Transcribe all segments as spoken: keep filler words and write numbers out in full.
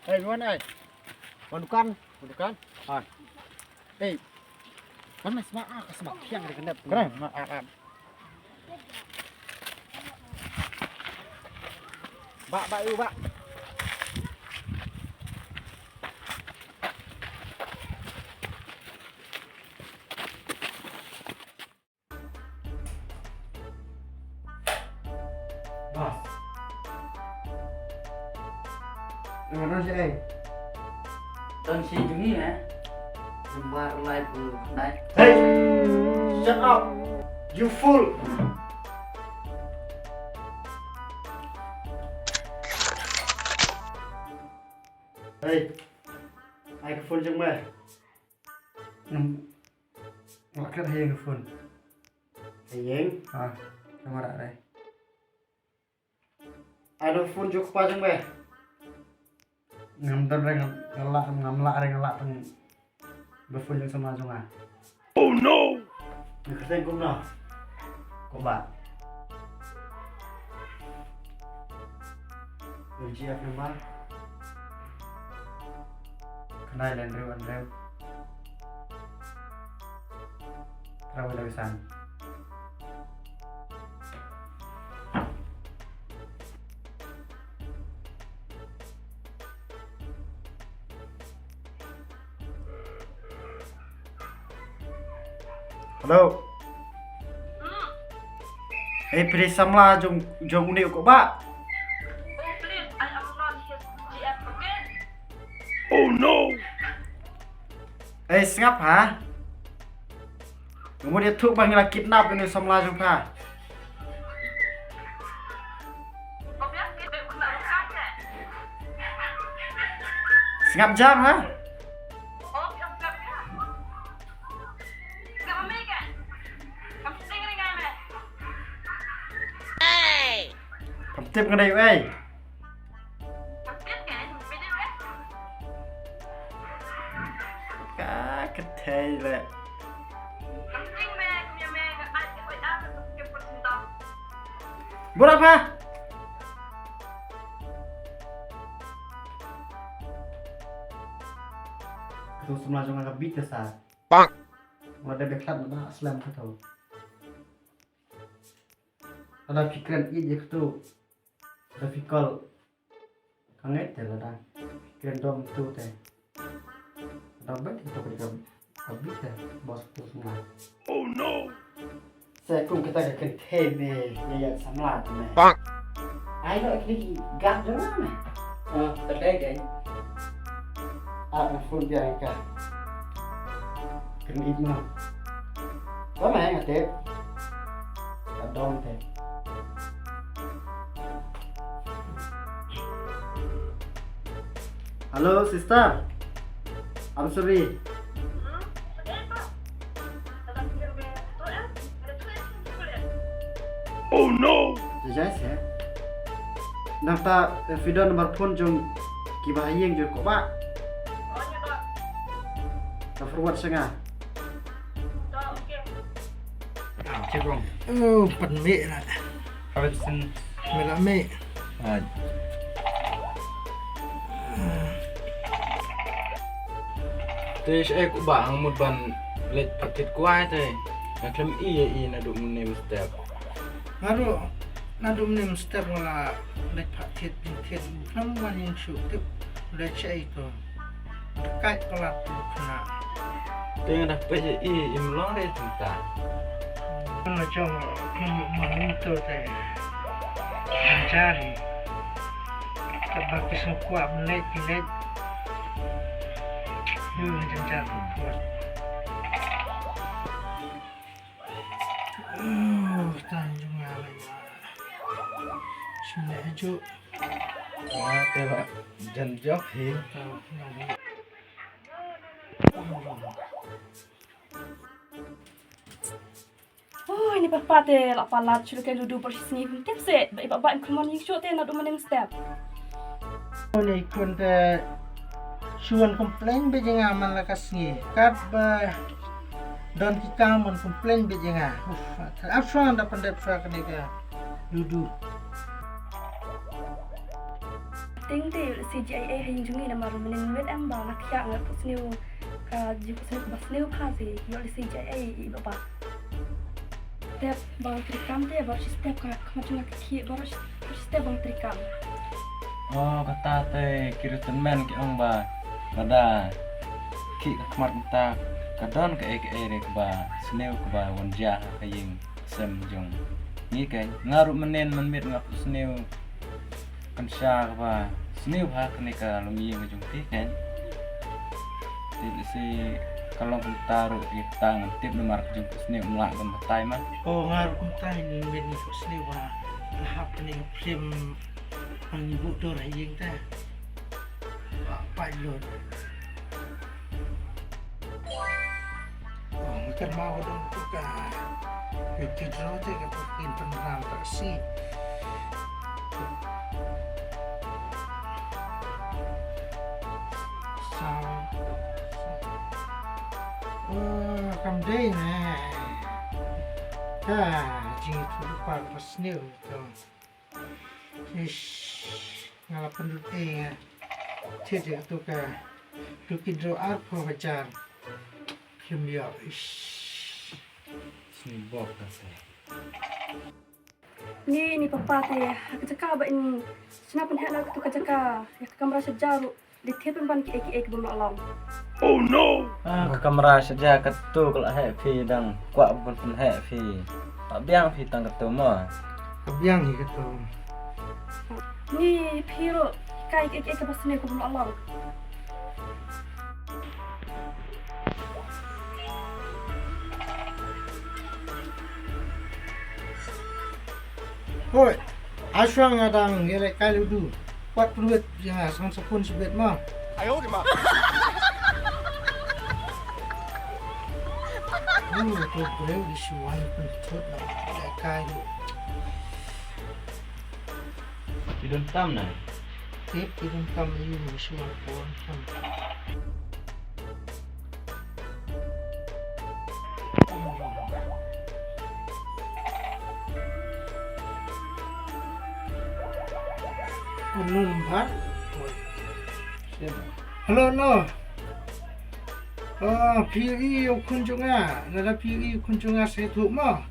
Hey, wan ai. Wan dukan. Wan dukan. Ah. Hey. Kan mas ma ah, kas ma thiang de kenep. Kena ma ah ah. Ba ba u ba. Bas. Nga don shi ei. Don shi jong ngi eh. Jembar lai pu nai. Hey! Shut up! You fool! Hey! Ai ka phone jong me. Ngam, ngam klet ha ïing phone. Ha ïing? Ha, kamera dei. Ai ka phone jong kpa jong me. Ngam don re nga lah, ngam lah re nga lah tang ba phone jong samla jong nga. Oh no! Nga kyrteng kumno? Ko Bah. Yung G F number. Khnai lai hynriew hynriew. Hynriew lai san. Hello. Ei, phi dei samla jong, jong une u Bah? Oh no. Ei, sngap ha. Nga mut ïathuh ba ngi la kidnap une u samla jong pha. Sngap jar ha. Kam tip nga dei ei. Ka kthei le. Bura pha. Kato samla jong nga ka bit ka sa. Bang. Wala da beklat na slem kato. Lada phi kren ïeit ïa katu. Lada phi call. Ka ngeit te lada phi kren dom tu te. Lada beit te to ka bit te. Bos tu semua. Oh no. Sa kum kata ka kynthei me ïa ïa samla te me. Bang. Ai lo kini ki gam jong me. Ah, ta dei dei. Ah, phone biang ka. Kren ïeit mo. Ba me nga tip. Ka dom te. Hello, sister. I'm sorry. Oh no! Jai se. Nangta, eh, phi don number phone jong kiba ha ïing jong ko Bah. Ta forward sha nga. Chikong. Oh, pan me la. Habis sin. Me la me. Te shaei ko Bah, nga mut ban leit phah thied kwai te. Nga khlem ïohi naduh mynne mynstep. Nga ruh naduh mynne mynstep nga la leit phah thied, thied, khlem wan ïeng shuh tip. Leit shaei to. Kai palat tu kena. Te nga dah peit ïa i, im long re tenta. Nga jong ma ni to te. Jari. Kaba ki sngewkwah ban leit ki leit. Yu jynjar tu. Oh, tang jong nga lei. Shu leh ju. Nga te ba jan jok hi. Tang jong hi. Oh, ini papa te la palat shu leh ludu por sngi tip se. Ba i papa em khlem ïeng shuh te naduh mynne mynstep. Une i khun te shu wan complain beit ïa nga man la ka sngi. Katba don ki kam wan complain beit ïa nga. Uf, ap shuwa da pyndep shuwa kane ka ludu. Ting te ïoh lehse jia ei ei ha ïing jong ngi namar mynnin mynmiet em ba nga thiah nga put sniew ka jingput sniew kaba sniew bha te ïoh lehse jia ei ei ba ba. Step ba nga treikam te baroh shi step ka khmat jong nga ka khih baroh shi baroh shi step ba nga treikam. Oh, kata te ki resentment ki ong ba lada khih ka khmat mynta ka don kaei kaei re kaba sniew kaba wan jia ha ka ïing sem jong ngi. Kein nga ruh mynnin mynmiet nga put sniew kan sha kaba sniew bha kane ka longïing ka jong phi kein. Te lehse ka long kumta ruh ïa kata ngan tip namar ka jingput sniew ym lah ban batai ma. Oh, nga ruh kumta mynmiet nga put sniew ba la hap kane ka phlim ba ngi buh dur ha ïing te. Ba pait lut. Oh, nga kynmaw ka dang tu ka. Ka jingthrang te ka pynbna ta si. Saw. Oh, kam dei ne. Ka jingthrang pa ka sniew tu. Ish, nga la pynlut ei nga thied ïa katu ka lucky draw arphew hajar. Phim ïoh, ish. Sngewbok ka se. Ni, ni papa te, ha ka jaka ba in shna pynheh na katu ka jaka, ïa ka kamra sha jar ruh. Dei thied pynban kiei kiei ki bym lah long. Oh no! Ah, ka kamra sha jar katu ka la heh phi dang kwah ban pynheh phi. Ba biang phi tang katu mo. Ka biang hi katu. Ni phi ruh kai kiei kiei kaba sniew ka bym lah long. Hoi, ashwa nga dang ïalehkai ludu. Wat pruet ïa nga, sa ngan sa phone shibit ma. Ayo di ma. Lu tu breu di shuwa ni pynthut na ïalehkai lu. Ki don tam na. Tip ki don tam ïa u shuwa phone tam. Unknown number. Hello, no. Oh, phi ïohi ïa u khun jong nga. Lada phi ïohi ïa u khun jong nga sa ïathuh mo.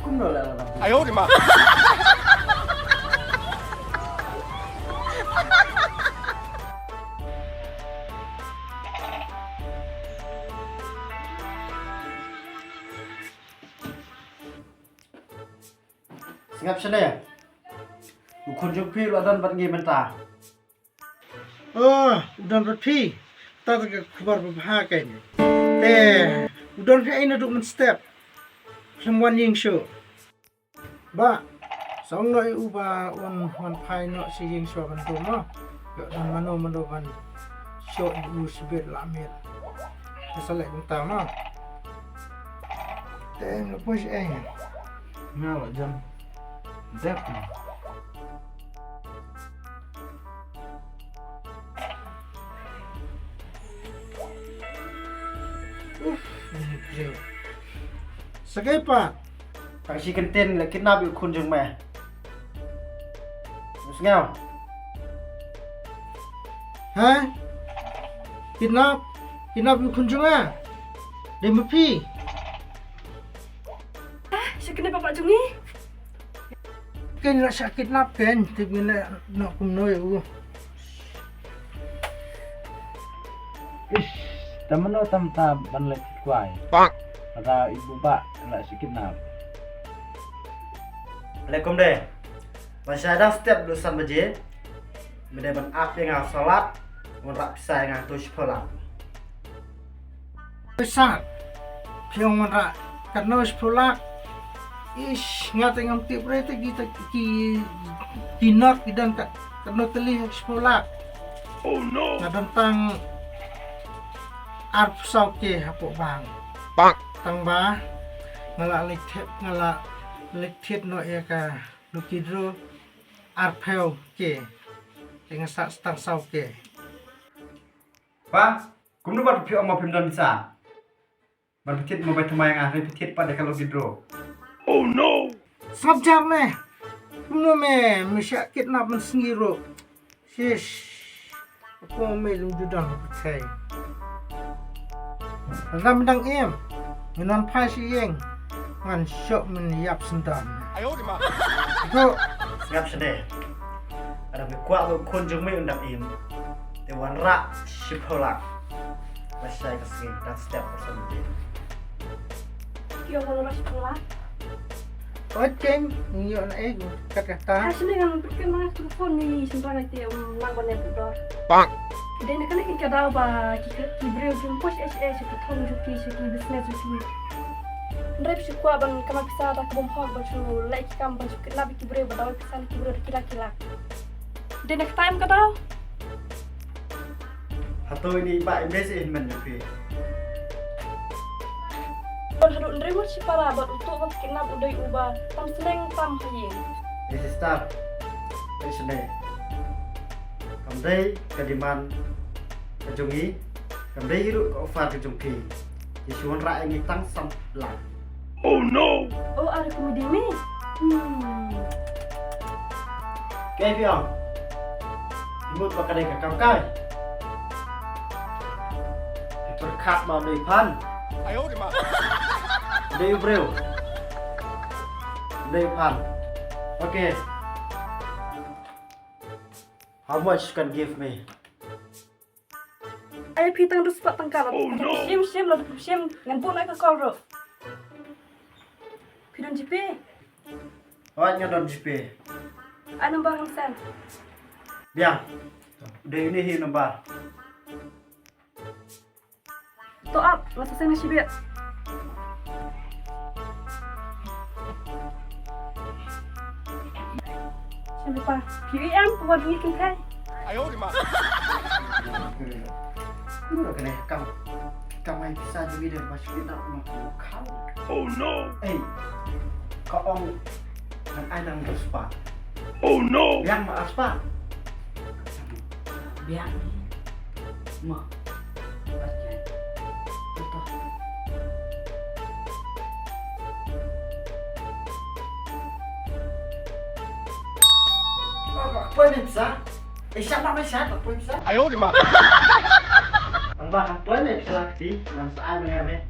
Kumno la la. Ayo di ma. Sngap shane. U khun jong phi u la don bad ngi mynta. Oh, u don bad phi. Ta ka khubor ba bha kein. Te u don phi ai naduh mynstep. Phim wan ïing shuh. Bah, sa ong noh ïa u ba un wan phai noh sha ïing shuwa ban dum mo. Ïoh don mano mano ban shoh ïa u shibit la miet. Te sa leh kumta mo. Te em la poi sha ïing. Nga la jan. Dep. Uf, ini briew. Sakai pat. Tang shi kyntien la kidnap ïa u khun jong me. Sngew. Ha? Kidnap? Kidnap ïa u khun jong nga? Dei ma phi? Ah, sha kane papa jong ngi. Ken la sha kidnap ken, tip ngin la noh kumno ïa u. Ish, tam mano tam ta ban leh kwai. Pak. Ada ibu ba la sha kidnap. Alaikum de. Ban sha dang step du san baje. Me dei ban ap ïa nga salat, wanrah pisa ïa nga tu shiphew lak. Pisa, phi ong wanrah katno shiphew lak? Ish, nga te ngam tip re te ki, ki, ki not ki don kat, katno tylli shiphew lak. Oh no. Nga don tang arphew saw K hapoh bank. Pak. Tang ba nga la leit thied, nga la leit thied noh ïa ka lucky draw arphew K. Te nga sah tang saw K. Pa, kumno pat phi ong ba phim don pisa? Ban pynthied mo bai thymmai nga, hynrei pynthied pat da ka lucky draw. Oh no! Sngap jar ne. Mo me, me shah kidnap mynsngi ruh. Shish. Ko me lum ju don ha pyrthei. Ram dang im. Ngi non phai shi ïing. Ngan shoh men ïap sendam. Ko. Sngap shane. Ada me kwah ba khun jong me un dang im. Te wanrah shiphew lak. Ba shai ka sngi dang step person te. Ïa wanrah shiphew lak. Oi, King, ngi ïoh na eh, kat kata. Ha, sini ngan put kan nang telefon ni, sini nang ite, um, nang ban ïa put dor. Bang. Dei na kane ka daw ba ki, ki, ki briew ki ym poi sha, sha, sha ki thong jong ki, sha ki business jong ki. Hynrei phi shu kwah ban kamai pisa da ka bym hok, ban shu leh ki kam, ban shu kidnap ïa ki briew, ban daw pisa na ki briew da ki lak ki lak. Dei na ka time ka daw. Hato ine i bah i message hynmen ïa phi? Ban haduh hynriew ngut shipara bad uto uba kidnap u dei uba tam sneng tam ha ïing. Ei sister, ei shane. Kam dei ka demand ka jong ngi, kam dei hi ruh ka offer ka jong phi. Ki shu wanrah ïa ngi tang san lak. Oh no! Oh, are comedy me. Hmm. Kaei phi ong? Mut ba ka dei ka kam kai. Pyrkhat ma u dei phan. Ayo di ma. Dei u briew. Dei phan. Okay. How much you can give me? Ai phi tang dus pat tang kal. Oh, no. Shim shim la shim ngan buh na ka call ruh. Phi don GPay? Oi, nga don GPay. Ai number ngan send. Biang. Dei ine hi number. Top up, nga sa send shibit. Shibit pa. Q E M, pa dui kin kai. Ayo di ma. Kane kam, kam ai pisa jong ngi de ba shibit na ma kau. Oh no. Ei. Ka ong ngan ai dang dos pat. Oh no. Biang ma ar spah. Biang. Ma. Poi pisa. Eh, siapa mai siapa poi pisa? Ayo di ma. Ang ba poi pisa ti nang sa ai mai.